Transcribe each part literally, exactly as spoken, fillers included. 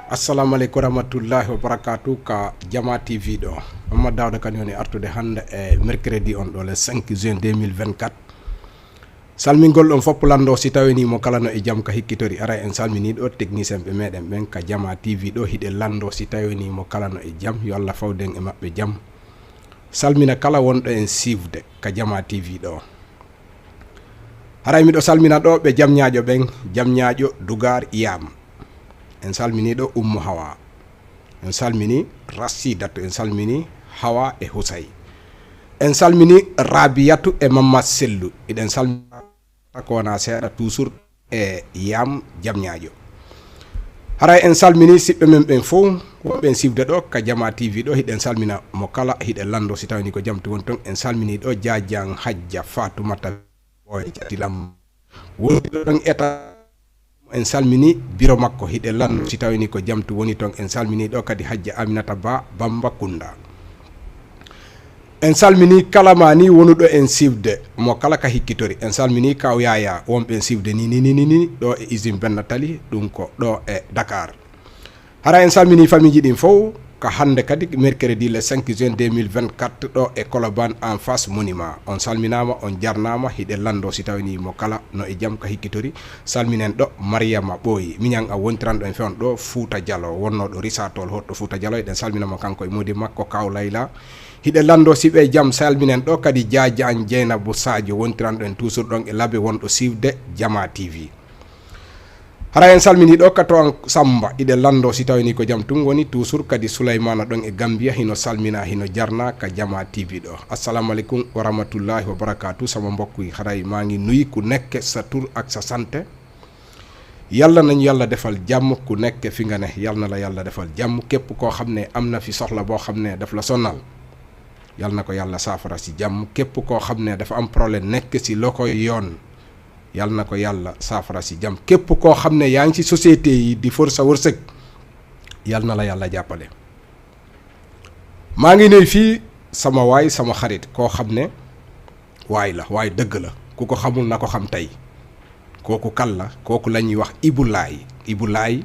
Assalamu aleykum warahmatullahi wabarakatuh. Ka Jama T V ɗo, Mamadou Dawda Kane woni artude hannde e mercredi on ɗo, le cinq juin deux mille vingt-quatre. Salmingol on fof lanndo, si tawii ni mo kala no e jam ka hikkitori. Aray en salminii ɗo technicien ɓe meɗen ɓen ka Jama T V ɗo, hiɗen lanndo si tawii ni mo kala no e jam, yo Allah fawden e maɓɓe jam. Salmina kala wonɗo en siifde ka Jama T V ɗo. Haray miɗo salmina ɗo ɓe Jamñaajo ɓen, Jamñaajo, Dugar, Yaam. En salminii ɗo Ummu Hawa. En salminii Rassidatu, en salminii Hawa e Husay. En salminii Rabiyatu e Mamma Sellu. Hiɗen salmina ko wonaa seeɗa toujours e Yaam, Jamñaajo. Haray en salminii siɓɓe men ɓen fow, wonɓe en siifde ɗo ka Jama T V ɗo, hiɗen salmina mo kala, hiɗen lanndo si tawii ni ko jam tun woni ton. En salminii ɗo Jaajan Hajja Fatumata Boy Catilam. Wonduɗo ɗon eta, en salminii biro makko, hiɗen lanndo si tawii ni ko jam tun woni ton. En salminii ɗo kadi Hajja Aminata Ba Bamba Kunda. En salminii kala maa ni wonuɗo en siifde, mo kala ka hikkitori. En salminii Kaw Yaya, wonɓe en siifde ni, ni, ni, ni, ni, ɗo e usine Benna Tali, ɗum ko ɗo e Dakar. Hara en salminii famiiji ɗin fow, ka hannde kadi, mercredi le cinq juin deux mille vingt-quatre, ɗo e Colobane en face monument. On salminaama, on jarnaama, hiɗen lanndo si tawii ni mo kala no e jam ka hikkitori. Salminen ɗo Mariama Ɓooyi, miñan a wontiranɗo en fewndo ɗo Fuuta Jalo, wonnooɗo Risatol hoɗɗo Fuuta Jalo. Hiɗen salmina mo kanko e moodi makko, Kaw Layla. Hiɗen lanndo si ɓe jam, salminen ɗo kadi Jaajan Jeynabu Sadio, wontiranɗo en toujours ɗon e Labe, wonɗo siifde Jama T V. Hara en salminii ɗo ka to an Samba, hiɗen lanndo si tawii ni ko jam tun woni, toujours kadi Sulaymana ɗon e Gambia, hino salmina, hino jarna ka Jama T V ɗo. Assalamu aleykum wa rahmatullahi wa barakatuh, sama mbokk yi, haray maa ngi nuyu ku nekk sa tur ak sa sant. Yàlla nañu Yàlla defal jàmm, ku nekk fi nga ne, Yàlla na la Yàlla defal jàmm. Képp koo xam ne am na fi soxla boo xam ne daf la sonal, Yàlla na ko Yàlla saafara si jàmm. Képp koo xam ne dafa am problème nekk si loxoy yoon, Yàlla na ko Yàlla saafara si jàmm. Képp koo xam ne yaa ngi si société yi di for sa wërsëg, Yàlla na la Yàlla jàppale. Maa ngi nuyu fii sama waay, sama xarit, koo xam ne waay la, waay dëgg la. Ku ko xamul na ko xam tey. Kooku kan la? Kooku la ñuy wax Ibou Laye. Ibou Laye,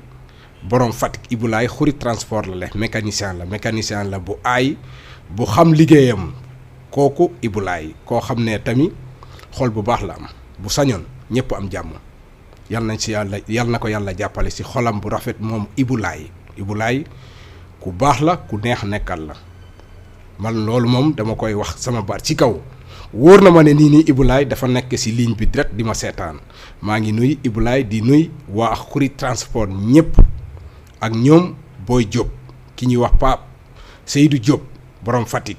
borom Fatick. Ibou Laye xuri transport la le, mécanicien la, mécanicien la bu aay, bu xam liggéeyam. Kooku Ibou Laye, koo xam ne tamit xol bu baax la am. Bu sañoon, ñépp am jàmm. Yal nañ si Yàlla, yal na ko Yàlla jàppale si xolam bu rafet moom Ibou Laye. Ibou Laye ku baax la, ku neex nekkal la. Man loolu moom dama koy wax sama baat ci kaw. Wóor na ma ne nii nii Ibou Laye dafa nekk si ligne bi direct di ma seetaan. Maa ngi nuy Ibou Laye, di nuy waa Xuri Transport ñépp. Ak ñoom Boy Diop, ki ñuy wax Pape Seydou Diop, borom Fatick.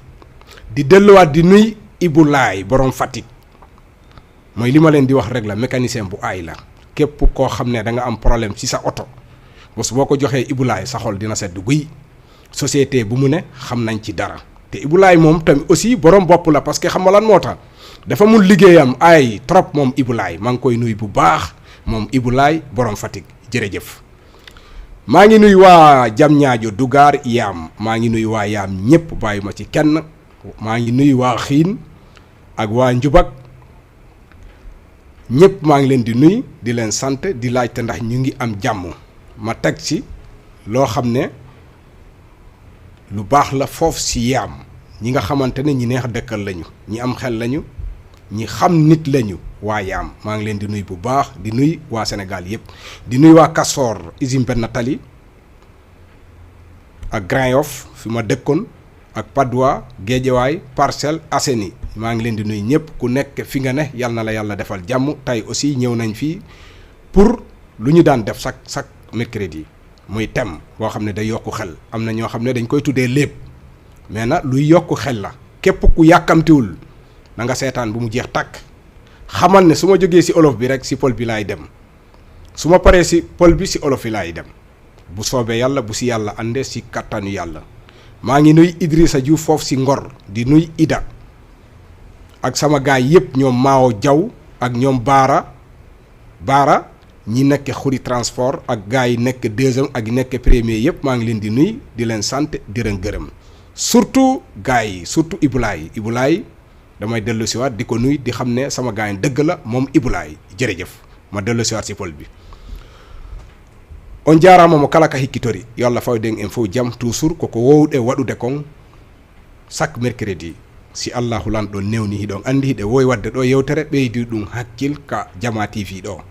Di delluwaat di nuy Ibou Laye, borom Fatick. Mooy li ma leen di wax rek la, mécanicien bu aay la. Képp koo xam ne da nga am problème ci sa oto, bés boo ko joxee Ibou Laye, sa xol dina sedd guy. Société bu mu ne, xam nañ ci dara. Te Ibou Laye moom tamit aussi borom bopp la, parce que xam nga lan moo tax? Dafa mun liggéeyam aay trop moom Ibou Laye. Maa ngi koy nuyu bu baax moom Ibou Laye, borom Fatick. Jërëjëf. Maa ngi nuyu waa Jamñaajo, Dugaar, Yaam. Maa ngi nuyu waa Yaam ñépp, bàyyi ma ci kenn. Maa ngi nuyu waa Xiin ak waa Njubak. Ñépp maa ngi leen di nuyu, di leen sant, di laajte ndax ñu ngi am jàmm. Ma teg ci loo xam ne lu baax la foofu si Yaam. Ñi nga xamante ne ñi neex dëkkal lañu, ñi am xel lañu, ñi xam nit lañu, waa Yaam. Maa ngi leen di nuyu bu baax, di nuyu waa Sénégal yépp. Di nuyu waa Kasoor, usine Benn Tali, ak Grand Yoff, fi ma dëkkoon, ak Patte d'Oie, Guédiawaye, Parcelles Assainies. Maa ngi leen di nuyu ñépp, ku nekk fi nga ne, yal na la Yàlla defal jàmm. Tey aussi ñëw nañ fii pour lu ñu daan def chaque, chaque mercredi. Muy thème boo xam ne day yokku xel. Am na ñoo xam ne dañ koy tuddee léeb, mais na luy yokku xel la. Képp ku yàkkamtiwul, na nga seetaan bu mu jeex tàkk. Xamal ne su ma jógee si olof bi rek, si pël bi laay dem. Su ma paree si pël bi, si olof yi laay dem. Bu soobee Yàlla, bu si Yàlla àndee, si kàttanu Yàlla. Maa ngi nuy Idrissa Diouf foofu si Ngor, di nuy Ida. Ak sama gaay yépp, ñoom Mao Diaw, ak ñoom Baara, Baara, ñi nekk Xuri Transport, ak gaay yi nekk deuxième, ak yi nekk premier yépp, maa ngi leen di nuy, di leen sant, di leen gërëm. Surtout gaay yi, surtout Ibou Laye. Ibou Laye, damay dellu siwaat di ko nuy, di xam ne sama gaay dëgg la, moom Ibou Laye. Jërëjëf. Ma dellu siwaat si pël bi. On jaaraama mo kala ka hikkitori. Yo Allah fawden en fow jam. Toujours ko ko woowɗen waɗude kon chaque mercredi. Si Allahu Lanɗo newni, hiɗon anndi hiɗen wowi waɗde ɗoo yewtere, ɓeydi ɗum hakkil ka Jamaa T V ɗoo.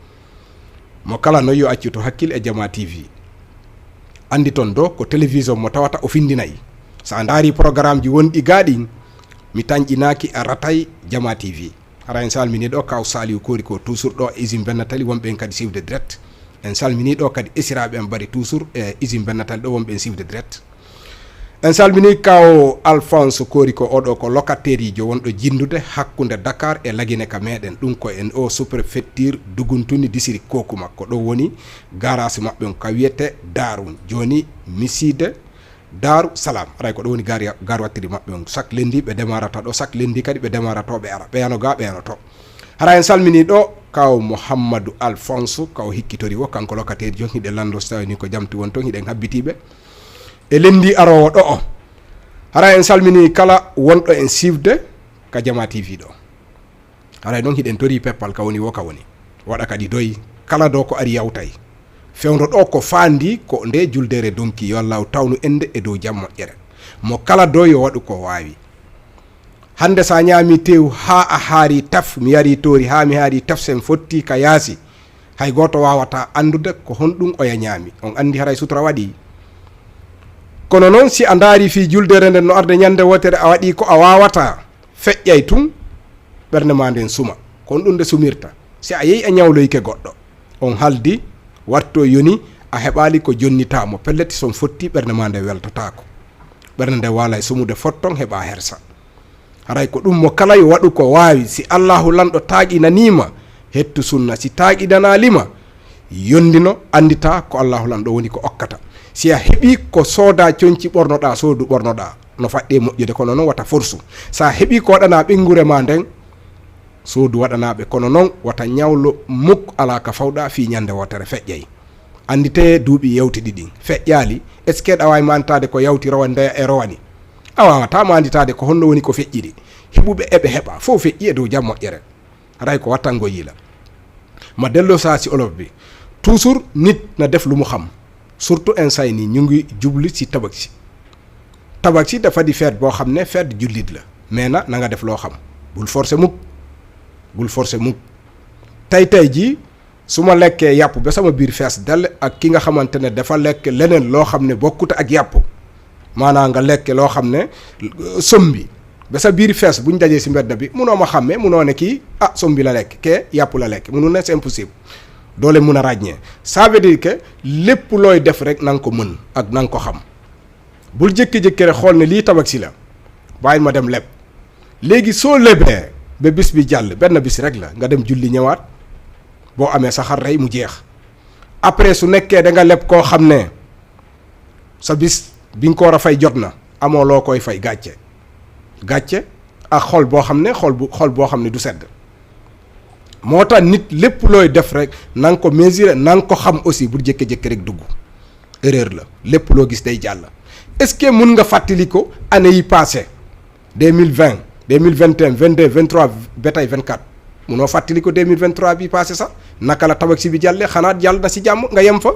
Mo kala non yo accu to hakkil e Jamaa T V. Anndi ton ɗoo ko télévision mo tawata o findinay. So a ndaari programmeji wonɗi gaa ɗin, mi tanƴinaaki a ratay Jamaa T V. Hara en salmini ɗoo kaw Saliou Kori ko toujours ɗoo e usine Bennatali, wonɓe en kadi suivre direct. En salmini ɗoo kadi esiraaɓe en bari toujours e usine Bennatali ɗoo, wonɓe en suivre direct. En salmini kaw Alphonse Kori ko oɗo ko locataire ijo wonɗo jinndude hakkunde Dakar e Lagine ka meɗen. Ɗum ko en o sous-préfecture Duguntuni district Kokuma. Ko ɗo woni garage maɓɓe on ka wiyete Daaru. Jooni miside Daaru Salaam. Aray ko ɗo woni gari, gari wattiri maɓɓe on. Chaque lundi ɓe demarata ɗo, chaque lundi kadi ɓe demarato ɓe ara. Ɓe yano ga, ɓe yano to. Hara en salmini ɗo kaw Mouhamadou Alphonse, kaw hikkitori wo, kanko locataire jon hiɗen lando so tawi ni ko jamti won ton, hiɗen habbitiɓe. E lundi arowo ɗo o. Hara en salmini kala wonɗo en suivre ka Jamaa T V ɗo. Haray non hiɗen tori peppal ka woni wo ka woni. Waɗa kadi doy, kala ɗo ko ari yawtay. Fewndo ɗo ko faandi ko nde juldeere donki, yo Allahu tawnu ende e dow jam moƴƴere. Mo kala ɗo yo waɗu ko waawi. Hande sa ñaami tew haa a haari taf, mi yari toori haa mi haari taf sen fotti ka yaasi. Hay gooto waawata anndude ko honɗum oya ñaami. On anndi haray sutura waɗi. Kono non si a ndaari fii juldeere nden no arde ñande wootere a waɗi ko a waawata, feƴƴay tun. Ɓernde maa nden suma. Ko on ɗum nde sumirta. Si a yehi a ñawloyike goɗɗo, on haldi, warto yoni, a heɓaali ko jonnitaa mo, pellet, si on fotti, ɓernde maa nden weltataako. Ɓernde nden waalay sumude fotton, heɓa hersa. Haray ko ɗum mo kala yo waɗu ko waawi. Si Allaahu Lanɗo taaƴinanii ma, hettu sunna. Si taaƴinanaali ma, yondino, anndita ko Allaahu Lanɗo woni ko okkata. Si a heɓii ko soodaa conci ɓornoɗaa, soodu ɓornoɗaa. No faɗɗi e moƴƴude, kono non wata forsu. Sa heɓi ko waɗana ɓeynguure ma nden, soodu waɗana ɓe, kono non wata ñawlo muk alaa ka fawɗa fii ñande wootere feƴƴay. Annditee duuɓi yewti ɗiɗi feƴƴaali, est-ce que ɗa waawi mantaade ko yawti rowani ndeya e rowani? A waawataa manditaade ko honno woni ko feƴƴiri. Heɓuɓe eɓe heɓa, fow feƴƴi e dow jam moƴƴere. Haray ko wattango yila. Ma delloo saa si olof bi. Toujours nit na def lu mu xam. Surtout instant yi nii ñu ngi jublu si tabaski. Tabaski dafa di fête boo xam ne fête jullit la. Mais na, na nga def loo xam. Bul forcer mukk. Bul forcer mukk. Tey tey jii, su ma lekkee yàpp ba sama biir fees dell ak ki nga xamante ne dafa lekk leneen loo xam ne bokkut ak yàpp, maanaam nga lekk loo xam ne, euh, sombi, ba sa biir fees, buñ dajee si mbedd bi, munoo ma xàmmee, munoo ne kii, ah, sombi la lekk, ke yàpp la lekk, munu ne, c'est impossible. Doo leen mun a ràññee. Ça veut dire que lépp looy def rek, na nga ko mën ak na nga ko xam. Bul jékki-jékki rek xool ne lii tabaski la, bàyyil ma dem leb. Léegi soo lebee ba bis bi jàll, benn bis rek la, nga dem julli ñëwaat, boo amee sa xar rey mu jeex. Après, su nekkee da nga leb koo xam ne sa bis bi nga ko war a fay jot na, amoo loo koy fay, gàcce. Gàcce ak xol boo xam ne, xol bu, xol boo xam ne du sedd. Moo tax nit lépp looy def rek, na nga ko mesurer, na nga ko xam aussi, bul jékki-jékki rek dugg. Erreur la. Lépp loo gis day jàll. Est-ce que mun nga fàttali ko année yi passé, deux mille vingt, deux mille vingt et un, vingt-deux, vingt-trois, ba tey vingt-quatre? Munoo fàttali ko deux mille vingt-trois bi passé sax. Naka la tabaski bi jàllee, xanaa jàll na si jàmm, nga yem fa.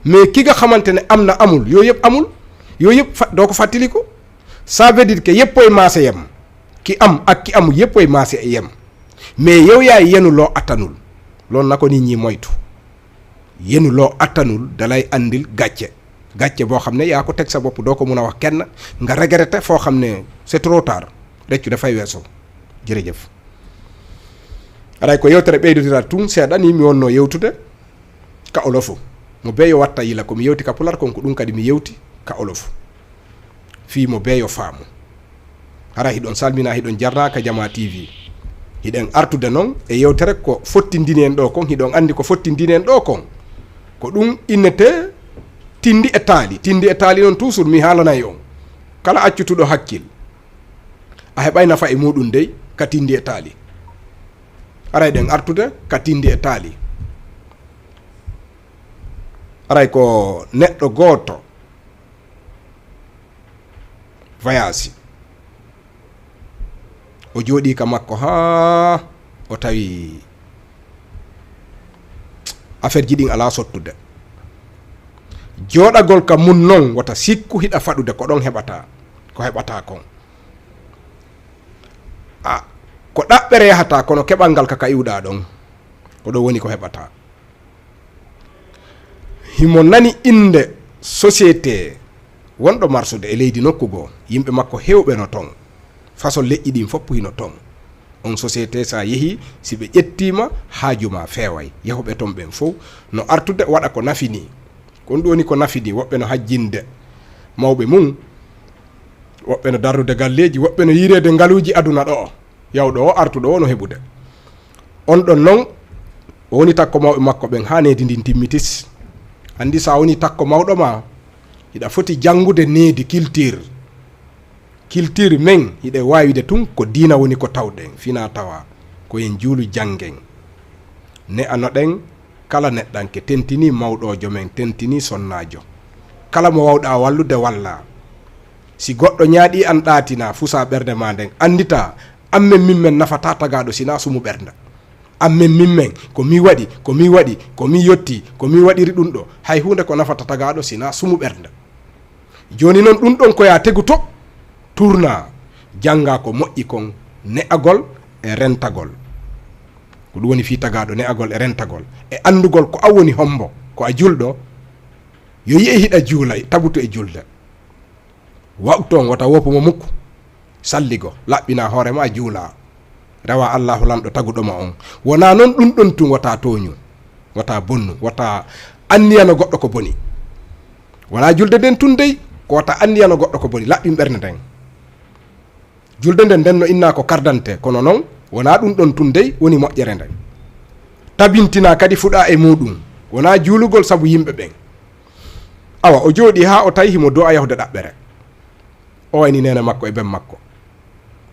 Mais ki nga xamante ne am na amul, yooyu yëpp amul, yooyu yëpp fa, doo ko fàttali ko. Ça veut dire que yëpp ay maase yem. Ki am ak ki amul yëpp ay maase yem. Mais yow yaay yenu loo attanul. Loolu na ko nit ñi moytu. Yenu loo attanul dalay andil gàcce. Gàcce boo xam ne yaa ko teg sa bopp, doo ko mun a wax kenn, nga regretter foo xam ne c'est trop tard. Rëccu dafay weesu. Jërëjëf. Aray ko yewtere ɓeydotira tun seeɗa ni mi wonno yewtude ka olofu. Mo bee yo watta yila ko mi yewti ka pular kon, ko ɗum kadi mi yewti ka olofu. Fii mo bee yo faamu. Hara hiɗon salmina, hiɗon jarna ka Jamaa T V. Hiɗen artude non e yewtere ko fottindini en ɗo kon, hiɗon andi ko fottindini en ɗo kon. Ko ɗum innete tindi e taali. Tindi e taali non toujours mi haalanay on. Kala accutuɗo hakkil, a heɓay nafa e muɗum dey ka tindi e taali. Aray ɗen artude ka tindi e taali. Aray ko neɗɗo gooto voyage. O jooɗii ka makko haa o tawi affaire ji ɗin alaa sottude. Jooɗagol ka mun non, wota sikku hiɗa faɗude ko ɗon heɓataa, ko heɓataa kon. A, ko ɗaɓɓere yahataa, kono keɓal ngal ka, ka iwɗaa ɗon, ko ɗon woni ko heɓataa. Himo nani innde société wonɗo marsude e leydi nokku goo, yimɓe makko heewɓe no ton. Façon leƴƴi ɗin fof hino ton. On société, so a yehii, si ɓe ƴettiima, haaju maa feeway. Yahuɓe ton ɓen fof no artude waɗa ko nafi nii. Ko ɗun woni ko nafi nii, woɓɓe no hajjinde mawɓe mun, woɓɓe no darnude galleeji, woɓɓe no yiireede ngaluuji aduna ɗoo. Yawɗo o, artuɗo o no heɓude. On ɗon non, o woni takko mawɓe makko ɓen haa needi ndin timmitis. Anndi, so a woni takko mawɗo maa, hiɗa foti janngude needi, culture. Culture men, hiɗen waawide tun ko diina woni ko tawɗen, finaa tawaa, ko en juulu janngen. Ne'anoɗen kala neɗɗanke, tentinii mawɗoojo men, tentinii sonnaajo. Kala mo waawɗaa wallude, wallaa. Si goɗɗo ñaaɗii an, ɗaatinaa, fusaa ɓernde maa nden, annditaa, an men min men nafataa tagaaɗo sinaa sumu ɓernde. An men min men, ko mi waɗi, ko mi waɗi, ko mi yottii, ko mi waɗiri ɗun ɗoo. Hay huunde ko nafata tagaaɗo sinaa sumu ɓernde. Jooni non ɗun ɗon ko yaa tegu to, turnaa, janngaa ko moƴƴi kon, ne'agol e rentagol. Ko ɗun woni fii tagaaɗo, ne'agol e rentagol. E anndugol ko an woni hombo, ko a julɗo, yo yi'e hiɗa juula, tagutu e julde. Waɗu ton, wota woopu mo mukku. Salligo, laɓɓinaa hoore maa, juulaa. Rewaa Allaahu Lanɗo taguɗo ma on. Wonaa non ɗun ɗon tun, wota tooñu, wota bonnu, wota anniyano goɗɗo ko boni. Wonaa julde nden tun dey, ko wota anniyano goɗɗo ko boni, laɓɓin ɓernde nden. Julde nden, nden no innaa ko kardante, kono non wonaa ɗun ɗon tun dey woni moƴƴere nden. Tabintinaa kadi fuɗaa e muuɗum, wonaa juulugol sabu yimɓe ɓen. Awa, o jooɗii haa o tawi himo du'a yahude ɗaɓɓere. O wayni neene makko e ben makko.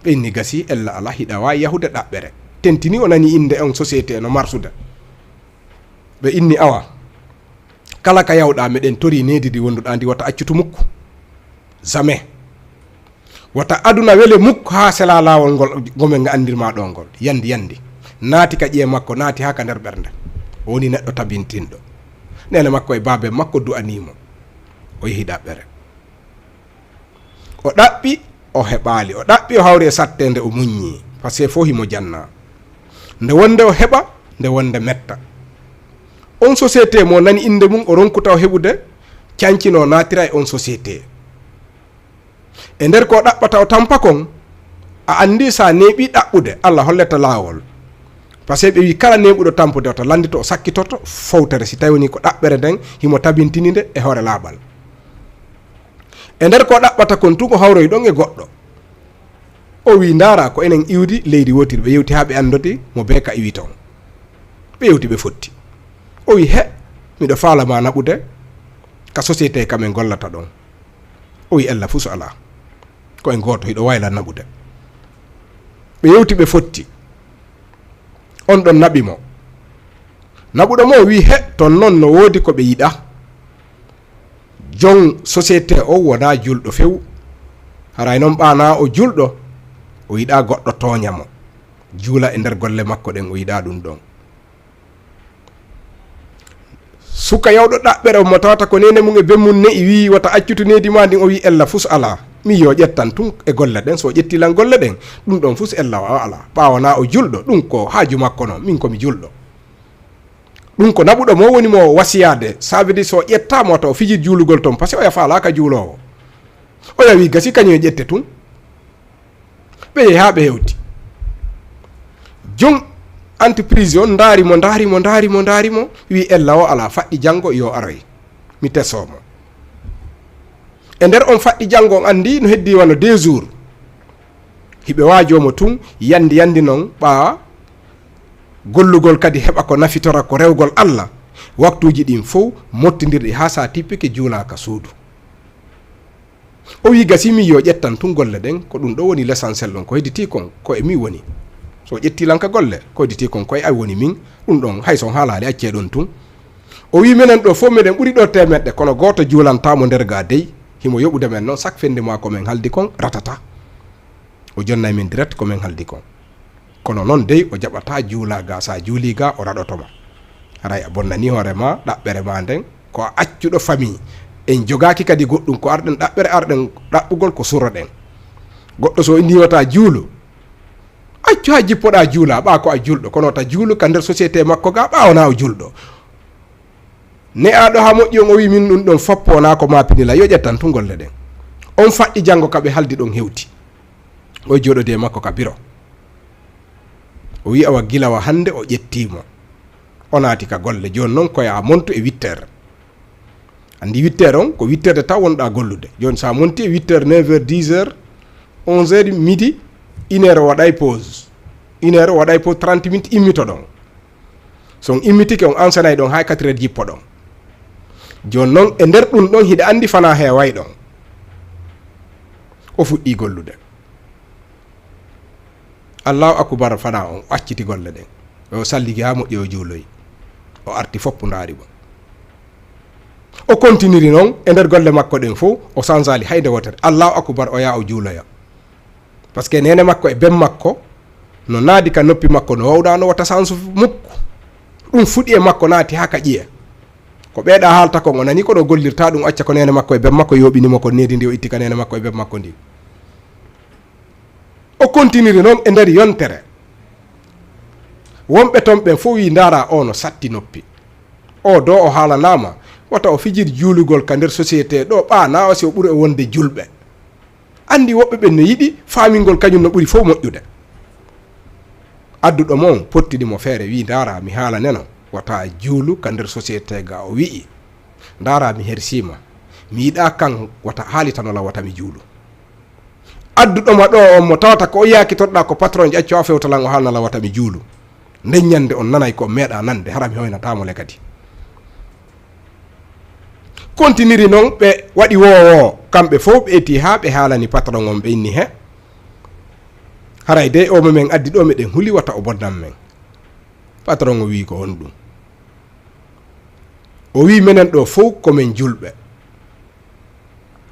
Ɓe inni, "Gasii, ella alaa, hiɗa waawi yahude ɗaɓɓere." Tentini o nani innde on société no marsude. Ɓe inni, "Awa, kala ka yawɗaa, meɗen torii needi ndi wonduɗaa ndi, wota accutu mukku. Jamais. Wota aduna wele mukku haa selaa laawol ngol, ngol men anndirmaa ɗoo ngol." Yandi, yandi. Naati ka ƴi'e makko, naati haa ka nder ɓernde. O woni neɗɗo tabintinɗo. Neene makko e baaben makko du'anii mo. O yehi ɗaɓɓere. O ɗaɓɓi, o heɓaali. O ɗaɓɓi, o hawri e satteende, o muññii. Parce que fow himo jannaa. Nde wonde o heɓa, nde wonde metta. On société mo nani innde mun, o ronku taw heɓude, cancinoo naatira e on société. E nder ko o ɗaɓɓata o tampa kon, a anndi so a neeɓii ɗaɓɓude, Alla hollete laawol. Parce que ɓe wi'i kala neeɓuɗo tampude, wota lanndito o sakkitoto fowtere, si tawi woni ko ɗaɓɓere nden himo tabintini nde e hoore laaɓal. E nder ko o ɗaɓɓata kon tun, o hawroyi ɗon e goɗɗo. O wi'i, "Ndaara, ko enen iwdi leydi wootiri." Ɓe yewti haa ɓe anndoti mo bee ka iwi ton. Ɓe yewti, ɓe fotti. O wi'i, "He, miɗo faala ma naɓude ka société ka men gollata ɗon." O wi'i, "Ella fus alaa. Ko en gooto, hiɗo waawii lan naɓude." Ɓe yewti, ɓe fotti. On ɗon naɓi mo. Naɓuɗo mo o wi'i, "He, ton non no woodi ko ɓe yiɗaa. Jon société o wonaa julɗo few. Haray non ɓaanaa o julɗo, o yiɗaa goɗɗo tooña mo. Juula e nder golle makko ɗen, o yiɗaa ɗun ɗon." Suka yawɗo ɗaɓɓere on mo tawata ko neene mun e ben mun ne'i wi'i, "Wota accutu needi maa ndin," o wi'i, "Ella fus alaa. Min yo ƴettan tun e golle ɗen, so o ƴettii lan golle ɗen, ɗun ɗon fus ella o alaa. Ɓaawo naa o julɗo, ɗun ko haaju makko non, min ko mi julɗo." Ɗun ko naɓuɗo mo woni mo wasiyaade, ça veut dire so o ƴettaa mo wata o fijir juulugol ton, parce que oya faalaaka juuloowo. Oya wi'i, "Gasi, kañum e ƴette tun." Ɓe yehi haa ɓe hewti. Jom entreprise on ndaari mo, ndaari mo, ndaari mo, ndaari mo, wi'i, "Ella o alaa, faɗɗi janngo yo aroy, mi tesoo mo." E nder on faɗɗi janngo on anndi no heddii wano deux jours. Hiɓe waajoo mo tun, yandi yandi non ɓaa gollugol kadi heɓa ko nafitora ko rewgol Alla, waktuuji ɗin fow mottindirɗi haa sa tippike juulaa ka suudu. O wi'i, "Gasi min yo ƴettan tun golle ɗen, ko ɗun ɗoo woni l'essentiel ɗon, ko hedditii kon, ko e min woni. So ƴettii lan ka golle, ko hedditii kon, ko e an woni min, ɗun ɗon, hay so on haalaali, accee ɗon tun." O wi'i, "Menen ɗoo fow meɗen ɓuri ɗoo teemeɗɗe, kono gooto juulantaa mo nder gaa dey, himo yoɓude men non, sak fende maa ko men haldi kon ratata." O jonnay min direct ko men haldi kon. Kono non dey o jaɓataa juulaa gaa, sa juulii gaa o raɗoto ma. Haray a bonnanii hoore maa ɗaɓɓere maa nden, Ko a accuɗo famille. En jogaaki kadi goɗɗum, ko arɗen ɗaɓɓere, arɗen ɗaɓɓugol ko suroɗen. Goɗɗo so inni wata juulu, accu haa jippoɗaa juulaa, ɓaa ko a juulɗo, kono wata juulu ka nder société makko ga, ɓaa wonaa o juulɗo. Ne'aaɗo haa moƴƴi on, o wi'i, "Min ɗum ɗon foppo wonaa ko maa pinila, yo ƴettan tun golle ɗen." On faɗɗi janngo ka ɓe haldi ɗon hewti. O jooɗodi e makko ka biro. O wi'i, "Awa gila wa hannde o ƴettii mo." O naati ka golle. Jooni non ko yo a montu e huit heures. Anndi huit heures on, ko huit heures de taw wonɗaa gollude. Jooni so a monti e huit heures, neuf heures, dix heures, onze heures, midi, une heure o waɗay pause. Une heure o waɗay pause, trente minutes, immito ɗon. So on immitike, on ansanay ɗon haa quatre heures jippo ɗon. Jooni non, e nder ɗum ɗon, hiɗa anndi fanaa heeway ɗon. O fuɗɗii gollude. Allahu akubar, fanaa on, o acciti golle ɗen. O salligi haa moƴƴi, o juuloyi. O arti foppu ndaari mo. O kontiniri non e nder golle makko ɗen fow, o sansaali hay nde wootere. Allahu akubar, o yaha o juuloya. Parce que neene makko e ben makko no naadi ka noppi makko, no wawɗa no wata sansu mukku. Ɗum fuɗi e makko, naati haa ka ƴiye. Ko ɓeeɗa haalta kon, o nani ko ɗo gollirta ɗum, acca ko neene makko e ben makko yooɓini mo kon, needi ndi o itti ka neene makko e ben makko ndi. O kontiniri non e nder yontere. Wonɓe ton ɓen fow wi'i, "Ndaara, o no satti noppi. O do o haalanaama, wata o fijir juulugol ka nder société ɗo, ɓaa na o si o ɓuri o wonde julɓe." Anndi woɓɓe ɓen no yiɗi faamingol kañum no ɓuri fow moƴƴude. Adduɗo mo on pottini mo feere, wi'i, "Ndaara, mi haalaneno, wata juulu ka nder société ga." O wi'i, "Ndaara, mi hersiima. Mi yiɗaa kan wata haalitano lan wata mi juulu." Adduɗo ma ɗo on mo tawata ko o yaakitorɗaa ko patron, accu o fewta lan o haalana lan wata mi juulu. Nden ñande on nanay ko on meeɗaa nande, hara mi hoynataa mo le kadi. Kontiniri non, ɓe waɗi woo woo, kamɓe fow ɓe eti haa ɓe haalani patron on, ɓe inni, "He, haray dey o mo men addi ɗo, meɗen huli wata o bonnan men." Patron o wi'i, "Ko honɗum?" O wi'i, "Menen ɗo fow ko men julɓe.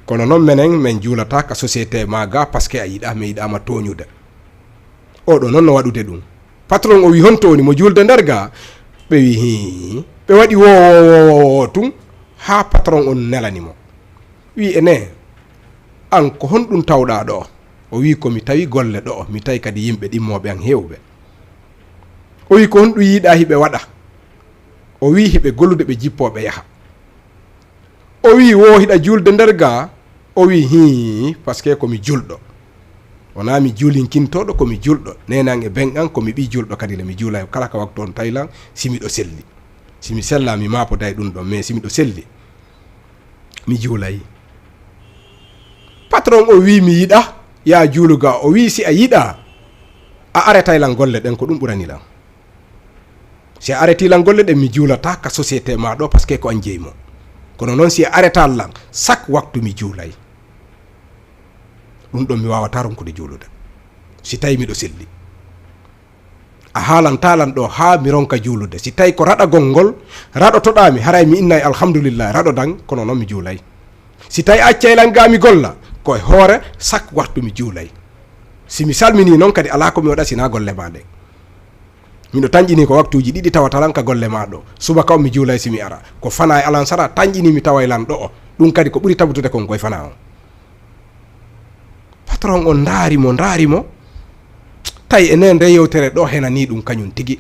Kono non menen, men juulataa ka société maa ga, parce que a yiɗaa, mi yiɗaa ma tooñude. Oɗo non no waɗude ɗum." Patron o wi'i, "Honto woni mo juulde nder ga?" Ɓe wi'i, "Hii." Ɓe waɗi woo, woo, woo, woo, woo tun, haa patron on nelani mo. Wi'i, "Ene, an ko honɗum tawɗaa ɗo?" O wi'i, "Ko mi tawi golle ɗo, mi tawi kadi yimɓe ɗimmooɓe an heewɓe." O wi'i, "Ko honɗum yiɗaa hiɓe waɗa?" O wi'i, "Hiɓe golude, ɓe jippoo, ɓe yaha." O wi'i, "Woo hiɗa juulde nder ga?" O wi'i, "Hii, parce que ko mi julɗo. Wonaa mi juulinkintooɗo, ko mi julɗo. Neene an e ben an, ko mi ɓii julɗo kadi le, mi juulay kala ka waktu on tawi lan, si miɗo selli. Si mi sellaa, mi maapoday ɗum ɗon, mais si miɗo selli, mi juulay." Patron o wi'i, "Mi yiɗa yaa juulu ga." O wi'i, "Si a yiɗaa, a aretay lan golle ɗen, ko ɗum ɓurani lan. Si a aretii lan golle ɗen, mi juulataa ka société maa ɗo, parce que ko an jeyi mo. Kono non, si a aretaa lan, sak waktu mi juulay. Ɗum ɗon mi waawataa ronkude juulude, si tawi miɗo selli. A haalantaa lan ɗo haa mi ronka juulude. Si tawi ko raɗagol ngol raɗotoɗaa mi, haray mi innay alhamdulillahi, raɗodan, kono non mi juulay. Si tawi a accay lan ga mi golla, ko e hoore sak waktu mi juulay. Si mi salminii non kadi, alaa ko mi waɗa sinaa golle maa ɗen. Miɗo tanƴinii ko waktuuji ɗiɗi tawata lan ka golle maa ɗo. Subaka on mi juulay si mi ara. Ko fanaa e alansara tanƴinii mi taway lan ɗo'o. Ɗum kadi ko ɓuri tabutude kon koy fanaa on." Patron on ndaari mo, ndaari mo. Tawi ene nde yewtere ɗo henanii ɗum kañum tigi.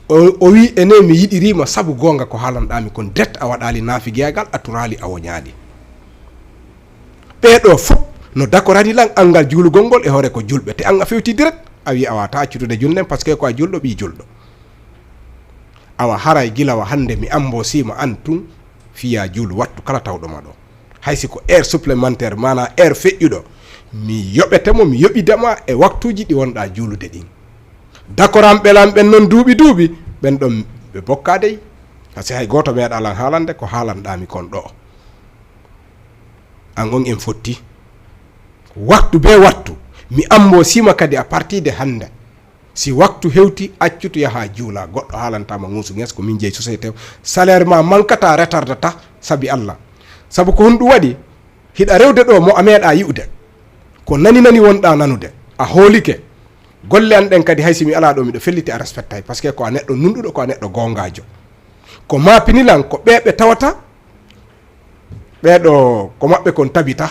O, o wi'i, "Ene mi yiɗirii ma sabu goonga ko haalanɗaa mi kon direct, a waɗaali naafigiyaagal, a turaali, a woñaali. Ɓee ɗoo fof no dakorani lan anngal juulugol ngol e hoore ko julɓe, te an a fewti direct, a wi'i a waawataa accutude julde nden, parce que ko a julɗo, ɓii julɗo. Awa haray gila wa hannde mi amboosii ma an tun, fiyaa juulu wattu kala tawɗo ma ɗo. Hay si ko heure supplémentaire, maanaa heure feƴƴuɗo, mi yoɓete mo, mi yoɓida ma e waktuuji ɗi wonɗaa juulude ɗin. Dakoranɓe lan ɓen non duuɓi duuɓi, ɓen ɗon ɓe bokkaa dey. Parce que hay gooto meeɗaa lan haalande ko haalanɗaa mi kon ɗoo. An on en fotti. Waktu bee waktu, mi amboosii ma kadi à partir de hannde. Si waktu hewti, accutu yahaa juulaa. Goɗɗo haalantaa ma ŋuusu ŋes, ko min jeyi société o. Salaire maa mankataa, retardata, sabi Alla. Sabu ko honɗum waɗi? Hiɗa rewde ɗoo mo a meeɗaa yi'ude. Ko nani nani wonɗaa nanude. A hoolike. Golle an ɗen kadi, hay si mi alaa ɗoo, miɗo felliti a respectay. Parce que ko a neɗɗo nunɗuɗo, ko a neɗɗo goongaajo. Ko maapini lan ko ɓee ɓe tawata ɓee ɗoo ko maɓɓe kon tabita.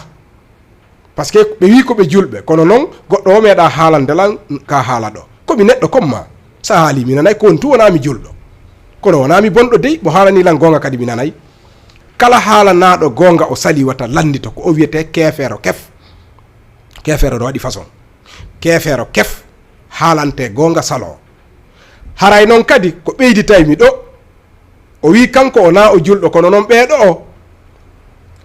Parce que ɓe wii ko ɓe julɓe, kono non goɗɗo o meeɗaa haalande lan ka haala ɗoo. Ko mi neɗɗo kon maa. So a haalii mi nanay, ko on tun wonaa mi julɗo. Kono wonaa mi bonɗo dey, mo haalanii lan goonga kadi mi nanay. Kala haalanaaɗo goonga o salii wata lanndito ko o wiyetee keefeero kef. Keefeero no waɗi façon. Keefeero kef haalante goonga saloo. Haray non kadi ko ɓeyditay mi ɗoo. O wi'i kanko o naa o julɗo, kono non ɓee ɗoo,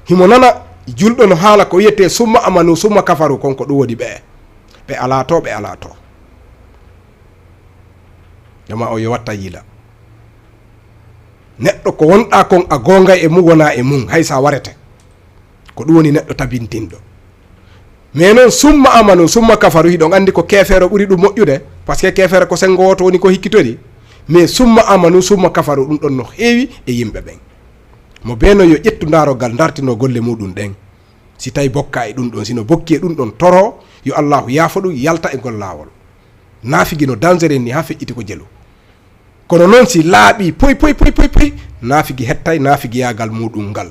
himo nana julɗo no haala ko wi'etee summa amanu, summa kafaru, kon ko ɗun woni ɓee. Ɓe alaa too, ɓe alaa too. Jamaa o yo watta yila. Neɗɗo ko wonɗaa kon a goongay e mun, wonaa e mun, hay si a warete. Ko ɗun woni neɗɗo tabintinɗo. Mais non, summa amanu, summa kafaru, hiɗon anndi ko keefeero ɓuri ɗun moƴƴude, parce que keefeero ko senngo wooto woni ko hikkitori. Mais summa amanu, summa kafaru, ɗun ɗon no heewi e yimɓe ɓen. Mo bee non yo ƴettu ndaarogol, ndartinoo golle muuɗun ɗen. Si tawi bokkaa e ɗun ɗon, si no bokki e ɗun ɗon, toroo, yo Allaahu yaafo ɗun, yalta e ngol laawol. Naafigi no dangereux ni haa feƴƴiti ko jelu. Kono non si laaɓii poy, poy, poy, poy, poy, naafigi hettay naafigiyaagal muuɗun ngal.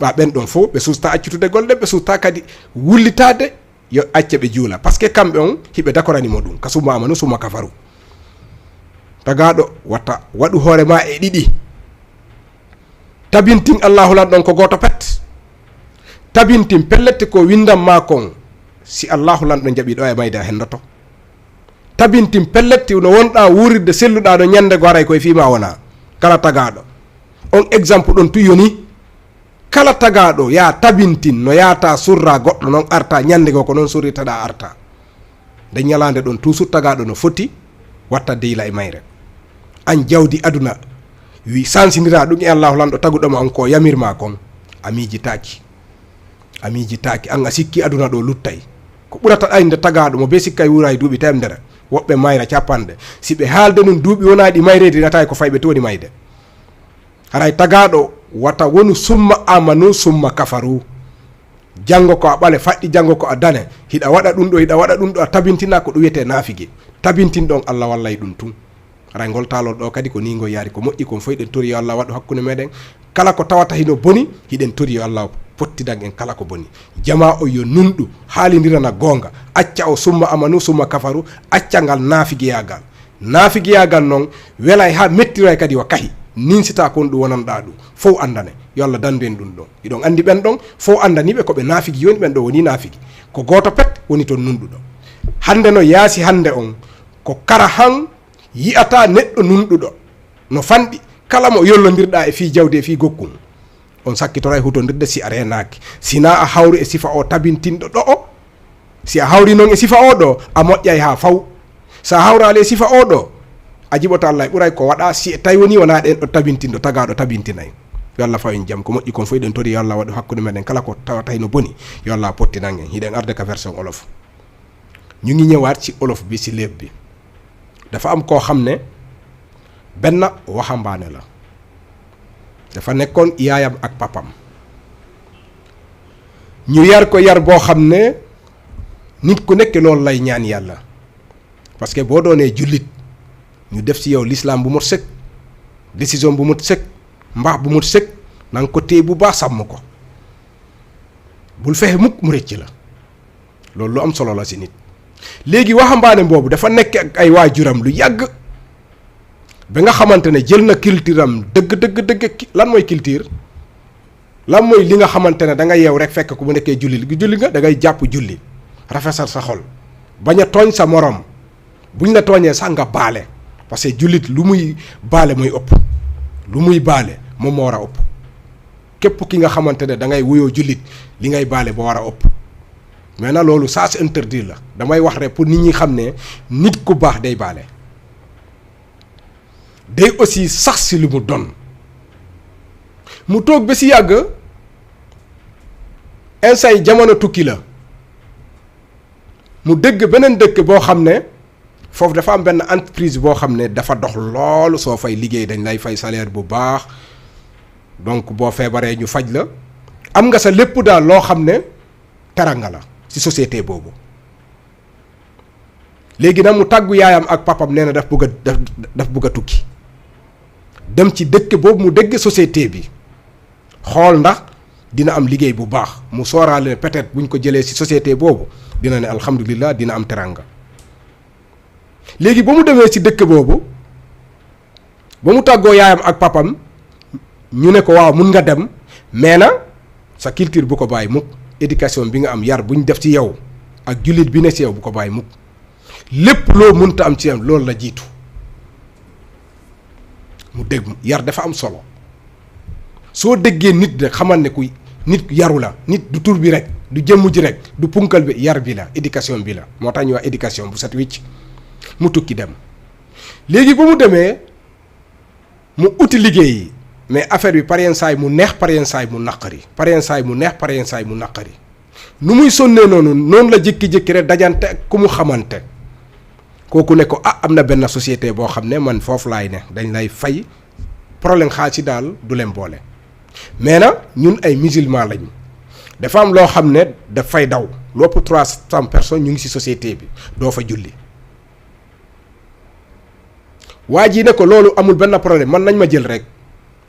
Ɓaa ɓen ɗon fow, ɓe sustaa accutude golle ɗen, ɓe sustaa kadi wullitaade, yo acce ɓe juula. Parce que kamɓe on, hiɓe dakorani mo ɗun. Ka summa amanu, summa kafaru. Tagaaɗo, wata waɗu hoore maa e ɗiɗi. Tabintin Allaahu Lanɗo on ko gooto pet. Tabintin pellet ko winndan maa kon, si Allaahu Lanɗo jaɓii ɗoo e mayde a hendoto. Tabintin pellet no wonɗaa wuurirde selluɗaa ɗon ɲannde goo haray ko e fii maa wonaa. Kala tagaaɗo. On exemple ɗon tun yoni. Kala tagaaɗo yaa tabintin no yaataa surraa goɗɗo non artaa ɲannde goo ko non surriteɗaa artaa. Nden ɲalaande ɗon, toujours tagaaɗo no foti watta deyla e mayre. An jawdi aduna, wi sansindiraa ɗun e Allaahu Lanɗo taguɗo ma on ko yamir maa kon, a miijitaaki. A miijitaaki, an a sikki aduna ɗoo luttay. Ko ɓurata ɗayde tagaaɗo mo bee sikkay wuuray duuɓi teemedere, woɓɓe mayra cappanɗe. Si ɓe haalde nun duuɓi wonaaɗi mayreede, natay ko fay ɓe tun woni mayde. Haray tagaaɗo wata wonu summa amanu summa kafaru. Janngo ko a ɓale, faɗɗi janngo ko a dane. Hiɗa waɗa ɗun ɗoo, hiɗa waɗa ɗun ɗoo, a tabintinaa ko ɗun wi'etee naafigi. Tabintin ɗon Alla wallay ɗun tun. Haray ngol taalol ɗoo kadi ko nii ngol yaari, ko moƴƴi kon fow hiɗen tori yo Alla waɗu hakkunde meɗen. Kala ko tawata hino boni, hiɗen tori yo Alla pottidan en kala ko boni. Jamaa on yo nunɗu, haalindirana goonga. Acca o summa amanu, summa kafaru, acca ngal naafigiyaagal. Naafigiyaagal non welay haa mettiray kadi wa kahi. Ninsitaa kon ɗun wonanɗaa ɗun. Fow anndane. Yo Alla dandu en ɗun ɗon. Hiɗon anndi ɓen ɗon, fow anndanii ɓe ko ɓe naafigi, woni ɓen ɗon wonii naafigi. Ko gooto pet woni ton nunɗuɗo. Hannde non yaasi hannde on, ko kara han yi'ataa neɗɗo nunɗuɗo no fanɗi, kala mo yollondirɗaa e fii jawdi e fii gokkun. On sakkitoray hutondirde si a reenaaki. Si naa a hawri e sifa o tabintinɗo ɗo'o, si a hawri non e sifa o ɗoo, a moƴƴay haa faw. Si a hawraali e sifa o ɗoo, a jiɓoto Alla e ɓuray ko waɗaa si e tawi wonii wonaa ɗen ɗo tabintinɗo, tagaaɗo tabintinay. Yo Alla faw en jam, ko moƴƴi kon fow hiɗen tori yo Alla waɗu hakkunde meɗen kala ko tawata hino boni, yo Alla pottinan en. Hiɗen arde ka version olof. Ñu ngi ñëwaat ci olof bi, ci léeb bi. Dafa am koo xam ne benn waxambaane la. Dafa nekkoon yaayam ak papam. Ñu yar ko yar boo xam ne nit ku nekk loolu lay ñaan Yàlla. Parce que boo doonee jullit, ñu def ci yow lislaam bu mot sëkk, décision bu mot sëkk, mbaax bu mot sëkk, na nga ko téye bu baax, sàmm ko. Bul fexe mukk mu rëcc la. Loolu lu am solo la ci nit. Léegi waxambaane boobu dafa nekk ak ay waajuram lu yàgg, ba nga xamante ne jël na culture am dëgg, dëgg, dëgg. Ki-, lan mooy culture? Lan mooy li nga xamante ne da nga yeew rek fekk ko bu nekkee julli, julli nga, da ngay jàpp julli, rafetal sa xol, bañ a tooñ sa morom, buñ la tooñee sax nga baale, parce que jullit lu muy baale mooy ëpp, lu muy baale moom moo war a ëpp. Képp ki nga xamante ne da ngay wuyoo jullit, li ngay baale ba war a ëpp. Mais nag loolu, ça c'est interdit la, damay wax rek pour nit ñi xam ne nit ku baax day baale. Day aussi sax si lu mu doon. Mu toog ba si yàgg, instant yi jamono tukki la. Mu dégg beneen dëkk boo xam ne foofu dafa am benn entreprise boo xam ne dafa dox loolu, soo fay liggéey dañ lay fay salaire bu baax. Donc boo feebaree ñu faj la. Am nga sa lépp daal loo xam ne teranga la si société boobu. Léegi nag mu tàggu yaayam ak papam, nee na daf bëgg a, daf, daf bëgg a tukki. dem ci dëkk boobu mu dëgg société bi, xool ndax dina am liggéey bu baax, mu sooraale ne peut-être buñ ko jëlee ci société boobu, dina ne alhamdulillah, dina am teranga. Léegi ba mu demee ci dëkk boobu, ba mu tàggoo yaayam ak papam, ñu ne ko: "Waaw, mun nga dem, mais na sa culture bu ko bàyyi mukk, éducation bi nga am, yar buñ def ci yow, ak jullit bi ne ci yow, bu ko bàyyi mukk. Lépp loo mënta am ci yow, loolu la jiitu." Mu dégg, yar dafa am solo. Soo déggee nit rek, xamal ne kuy nit yaru la, nit du tur bi rek, du jëmm ji rek, du punkal bi, yar bi la, éducation bi la. Moo tax ñu wax éducation bu set wicc. Mu tukki dem. Léegi ba mu demee, mu uti liggéey, mais affaire bi, par yenn saay mu neex, par yenn saay mu naqari, par yenn saay mu neex, par yenn saay mu naqari. Nu muy sonnee noonu, noonu la jékki-jékki rek dajante ak ku mu xamante. Kooku ne ko: "Ah, am na benn société boo xam ne man foofu laay ne, dañ lay fay, problème xaalis yi daal du leen boole. Mais na ñun ay musulman lañu. Dafa am loo xam ne dafay daw, lu ëpp trois cents personnes ñu ngi ci société bi, doo fa julli." Waa ji ne ko: "Loolu amul benn problème, man nañ ma jël rek.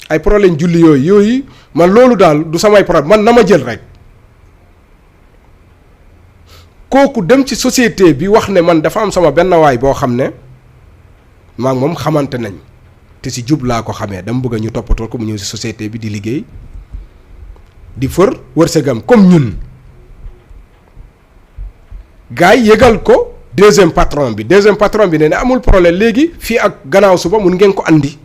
Ay problème julli yooyu, yooyu, man loolu daal du samay problème, man na ma jël rek." Kooku dem ci société bi, wax ne: "Man, dafa am sama benn waay boo xam ne maa ngi moom xamante nañ, te ci jub laa ko xamee, dama bëgg ñu toppatoo ko, mu ñëw ci société bi di liggéey, di fër wërsëgam comme ñun." Gars yi yëgal ko deuxième patron bi. Deuxième patron bi ne ne: "Amul problème, léegi fii ak gannaaw suba mun ngeen ko andi."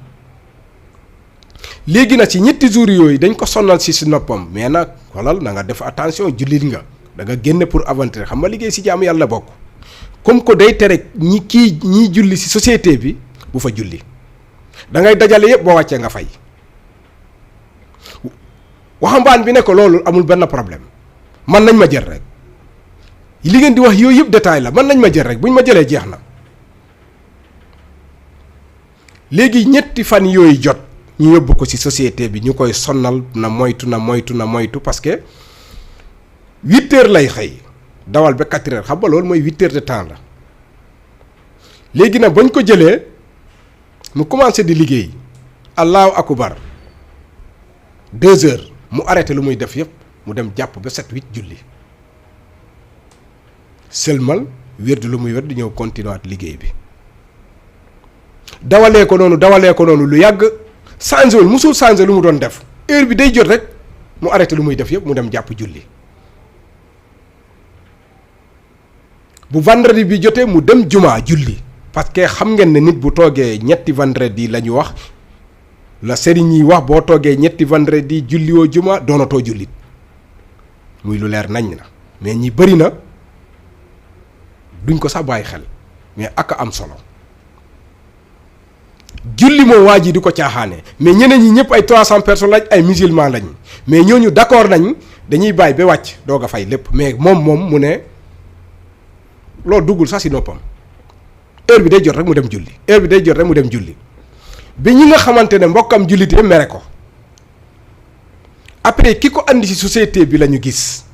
Léegi nag, ci ñetti jours yooyu, dañ ko sonnal ci si noppam, mais nag, xoolal, na nga def attention, jullit nga, da nga génne pour aventure, xam nga liggéey ci jaamu Yàlla bokk. Comme que day tere ñi kii, ñiy julli ci société bi, bu fa julli, da ngay dajale yëpp, boo wàccee nga fay. Waxambaan bi ne ko: "Loolu amul benn problème, man nañ ma jël rek. Li ngeen di wax yooyu yëpp détail la, man nañ ma jël rek, buñ ma jëlee, jeex na." Léegi ñetti fan yooyu jot, ñu yóbbu ko ci société bi, ñu koy sonnal, na moytu, na moytu, na moytu, parce que huit heures lay xëy, dawal ba quatre heures, xam nga loolu mooy huit heures de temps la. Léegi nag, bañ ko jëlee, mu commencé di liggéey, allahu akbar, deux heures, mu arrêté lu muy def yépp, mu dem jàpp ba set wicc, julli, sëlmal, wérdu lu muy wérdu, ñëw continuer waat liggéey bi. Dawalee ko noonu, dawalee ko noonu lu yàgg, changé wul, musul changé lu mu doon def. Heure bi day jot rek, mu arrêté lu muy def yépp, mu dem jàpp, julli. Bu vendredi bi jotee, mu dem jumaa julli, parce que xam ngeen ne nit bu toogee ñetti vendredi, la ñu wax, la sëriñ yi wax, boo toogee ñetti vendredi julli woo jumaa, doonatoo jullit. Muy lu leer nañ na, mais ñi bëri na duñ ko sax bàyyi xel, mais ak am solo. Julli moom, waa ji du ko caaxaane, mais ñeneen ñi ñëpp ay trois cents personnes lañ, ay musulman lañ, mais ñooñu d'accord nañ, dañuy bàyyi ba wàcc doog a fay lépp, mais moom, moom mu ne loolu duggul sax ci noppam. Heure bi day jot rek, mu dem julli, heure bi day jot rek, mu dem julli. Bi ñi nga xamante ne mbokkam jullit yi mere ko, après ki ko andi ci société bi la ñu gis,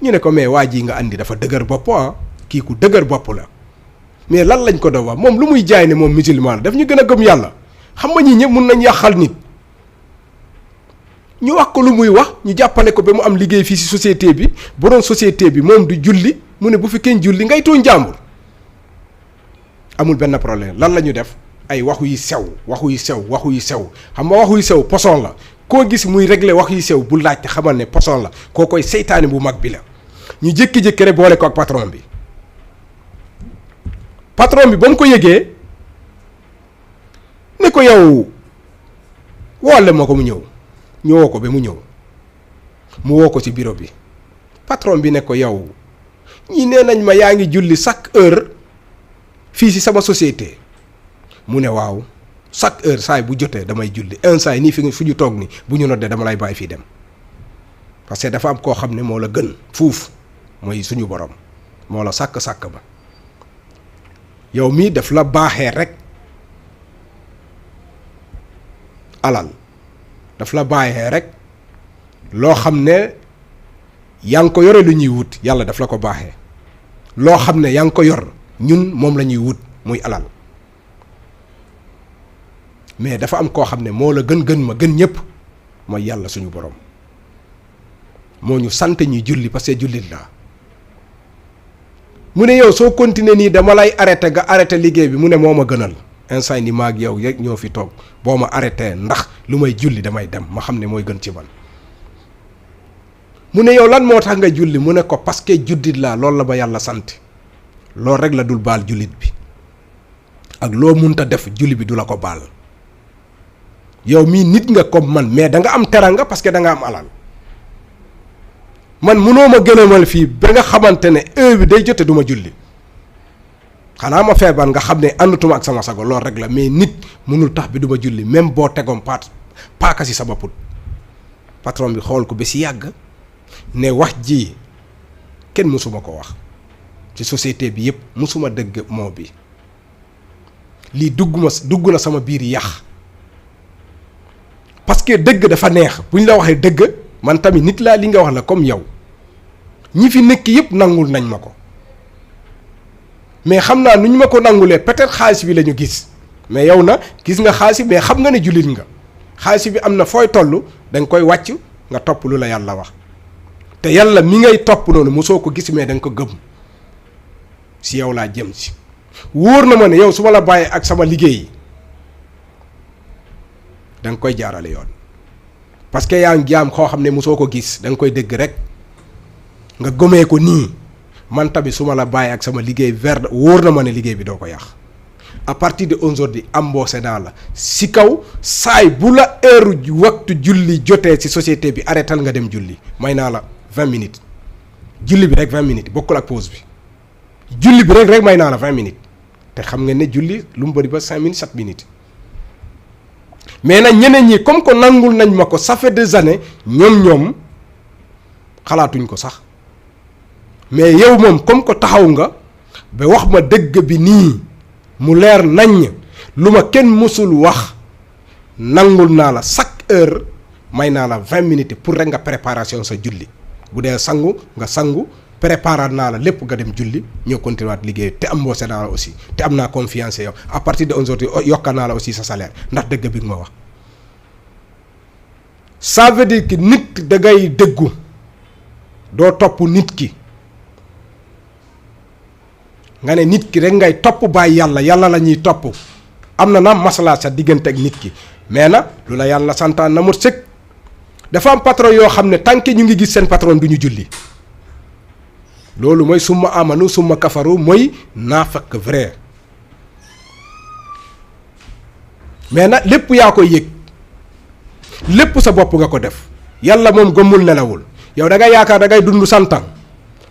ñu ne ko: "Mais waa ji nga andi dafa dëgër bopp, ah, kii ku dëgër bopp la, mais lan lañ ko doon wax, moom lu muy jaay ne moom musulman la, daf ñu gën a gëm Yàlla, xam nga ñii ñëpp mun nañ yàqal nit." Ñu wax ko lu muy wax, ñu jàppale ko ba mu am liggéey fii ci société bi, borom société bi moom du julli, mu ne: "Bu fi kenn julli, ngay tooñ jàmbur." Amul benn problème. Lan la ñu def? Ay waxu yu sew, waxu yu sew, waxu yu sew. Xam nga waxu yu sew poison la. Koo gis muy régler wax yu sew, bu laajte, xamal ne poison la. Koo koy seytaane bu mag bi la. Ñu jékki-jékki rek boole ko ak patron bi. Patron bi, ba mu ko yëgee, ne ko: "Yow, woole ma ko mu ñëw." Ñu woo ko ba mu ñëw. Mu woo ko ci bureau bi. Patron bi ne ko: "Yow, ñii nee nañ ma yaa ngi julli chaque heure fii ci sama société." Mu ne: "Waaw, chaque heure, saay bu jotee damay julli. Un saay nii fi nga, fu ñu toog nii, bu ñu noddee, dama lay bàyyi fii dem, parce que dafa am koo xam ne moo la gën fuuf, mooy suñu borom, moo la sàkk, sàkk ba. Yow mii daf la baaxee rek alal, daf la baaxee rek loo xam ne yaa ngi ko yore, lu ñuy wut, Yàlla daf la ko baaxee. Loo xam ne yaa ngi ko yor, ñun moom la ñuy wut, muy alal." Mais dafa am koo xam ne moo la gën, gën ma, gën ñépp, mooy Yàlla suñu Borom. Moo ñu sant ñuy julli parce que jullit laa. Mu ne, "Yow, soo continuer nii, dama lay arrêté, nga arrêté liggéey bi." Mu ne, "Moo ma gënal. Instant ni maag yow rek ñoo fi toog. Boo ma arrêté ndax lu may julli, damay dem, ma xam ne mooy gën ci man." Mu ne, "Yow, lan moo tax nga julli?" Mu ne ko, "Parce que jullit laa, loolu la ma Yàlla sant." Loolu rek la dul baal jullit bi. Ak loo munta def, jullit bi du la ko baal. Yow mii nit nga comme man, mais da nga am teranga parce que da nga am alal. Man, munoo ma gëlëmal fii ba nga xamante ne heure bi day jote, du ma julli. Xanaa ma feebar nga xam ne àndatuma ak sama sago, loolu rek la. Mais nit munul tax bi du ma julli, même boo tegoon paat, paaka si sama put. Patron bi xool ko ba si yàgg, ne, "Wax ji kenn musuma ko wax ci société bi yépp, musuma dégg moo bi. Lii dugg ma, dugg na sama biir yax." Parce que dëgg dafa neex. Bu ñu la waxee dëgg, man tamit nit laa, li nga wax la comme yow. Ñi fi nekk yépp nangul nañ ma ko. Mais xam naa nu ñu ma ko nangulee, peut-être xaalis bi la ñu gis. Mais yow na, gis nga xaalis bi, mais xam nga ne jullit nga. Xaalis bi am na fooy toll, da nga koy wàcc, nga topp lu la Yàlla wax. Te Yàlla mi ngay topp noonu, mosoo ko gis, mais da nga ko gëm. Si yow laa jëm si. Wóor na ma ne yow, su ma la bàyyee ak sama liggéey, da nga koy jaarale yoon. Parce que yaa ngi am koo xam ne mosoo ko gis, da nga koy dégg rek, nga gëmee ko nii. Man tamit, su ma la bàyyee ak sama liggéey, ver, wóor na ma ne liggéey bi doo ko yàq. À partir de aujourd'hui, embauché naa la. Si kaw, saay bu la heure waxtu julli jotee si société bi, arrêtal nga dem julli. May naa la vingt minutes. Julli bi rek, vingt minutes, bokkul ak pause bi. Julli bi rek, rek may naa la vingt minutes. Te xam nga ne julli lu mu bëri ba cinq minutes, sept minutes. Mais nag, ñeneen ñi, comme que nangul nañ ma ko, ça fait des années, ñoom, ñoom xalaatuñ ko sax. Mais yow moom, comme que taxaw nga ba wax ma dëgg bi nii, mu leer nañ, lu ma kenn mësul wax, nangul naa la chaque heure, may naa la vingt minutes pour rek nga préparation sa julli. Bu dee sangu, nga sangu, préparer naa la lépp, nga dem julli, ñëw continuer waat liggéey. Te embauché naa la aussi, te am naa confiance yow. À partir de onze heures, yokka naa la aussi sa salaire, ndax dëgg bi nga ma wax. Ça veut dire que nit da ngay dëggu, doo topp nit ki. Nga ne nit ki rek ngay topp, bàyyi Yàlla, Yàlla la ñuy topp. Am na na maslaa sa diggante ak nit ki, mais na lu la Yàlla santaan na mot sëkk. Dafa am patron yoo xam ne, tant que ñu ngi gis seen patron, du ñu julli. Loolu mooy summa amanu summa kafaru, mooy naafeq vrai. Mais nag, lépp yaa koy yëg, lépp sa bopp nga ko def. Yàlla moom gëmmul, nelawul. Yow da ngay yaakaar da ngay dund cent ans,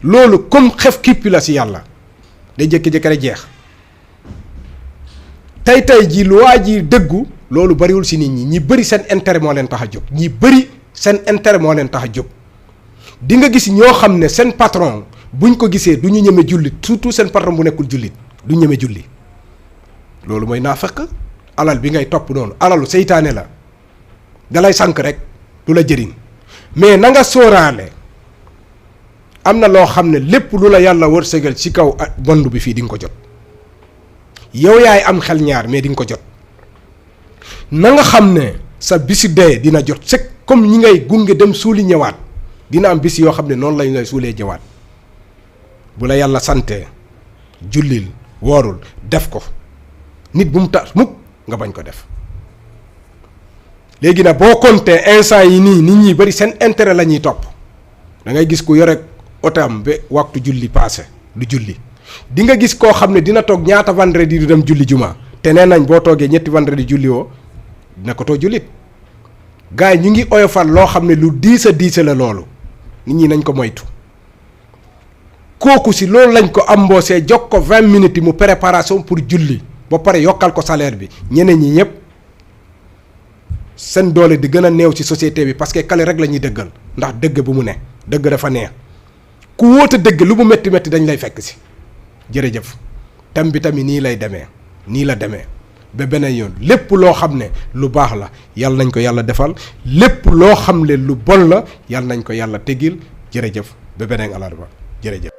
loolu comme xef kippi la si Yàlla, day jékki-jékki rek jeex. Tey, tey jii, lu waa ji dëggu, loolu bariwul si nit ñi. Ñi bëri, seen intérêt moo leen tax a jóg. Ñi bëri, seen intérêt moo leen tax a jóg. Di nga gis ñoo xam ne seen patron, buñ ko gisee, du ñu ñeme julli, surtout seen patron bu nekkul jullit, du ñeme julli. Loolu mooy naafeq. Alal bi ngay topp noonu, alalu seytaane la, da lay sànk rek, du la jëriñ. Mais na nga sóoraale, am na loo xam ne lépp lu la Yàlla wërsëgal ci kaw, ah, monde bi fii, di nga ko jot. Yow yaay am xel ñaar, mais di nga ko jot. Na nga xam ne sa bisu dee dina jot sëkk, comme ñi ngay gunge dem suuli ñëwaat, dina am bis yoo xam ne noonu lañ lay suulee ñëwaat. Bu la Yàlla sante, jullil, woorul, def ko. Nit bu mu tax mukk nga bañ ko def. Léegi nag, boo compter instant yi nii, nit ñi bari seen intérêt la ñuy topp. Da ngay gis ku yore otam ba waxtu julli passé, du julli. Di nga gis koo xam ne dina toog ñaata vendredi du dem julli juma. Te nee nañ, boo toogee ñetti vendredi julli woo, nekkatoo jullit. Gars yi ñu ngi oyofal loo xam ne lu diis a diis la loolu. Nit ñi nañ ko moytu. Kooku, si loolu lañ ko embauché, jox ko vingt minutes mu préparation pour julli, ba pare yokkal ko salaire bi. Ñeneen ñi ñëpp, seen doole di gën a néew ci société bi, parce que kale rek la ñuy dëggal, ndax dëgg bu mu ne, dëgg dafa neex. Ku wóote dëgg, lu mu metti metti, dañ lay fekk si. Jërëjëf. Thème bi tamit nii lay demee, nii la demee. Ba beneen yoon, lépp loo xam ne lu baax la, Yàlla nañ ko Yàlla defal. Lépp loo xam ne lu bon la, Yàlla nañ ko Yàlla tegil. Jërëjëf. Ba beneen alarba. Jërëjëf.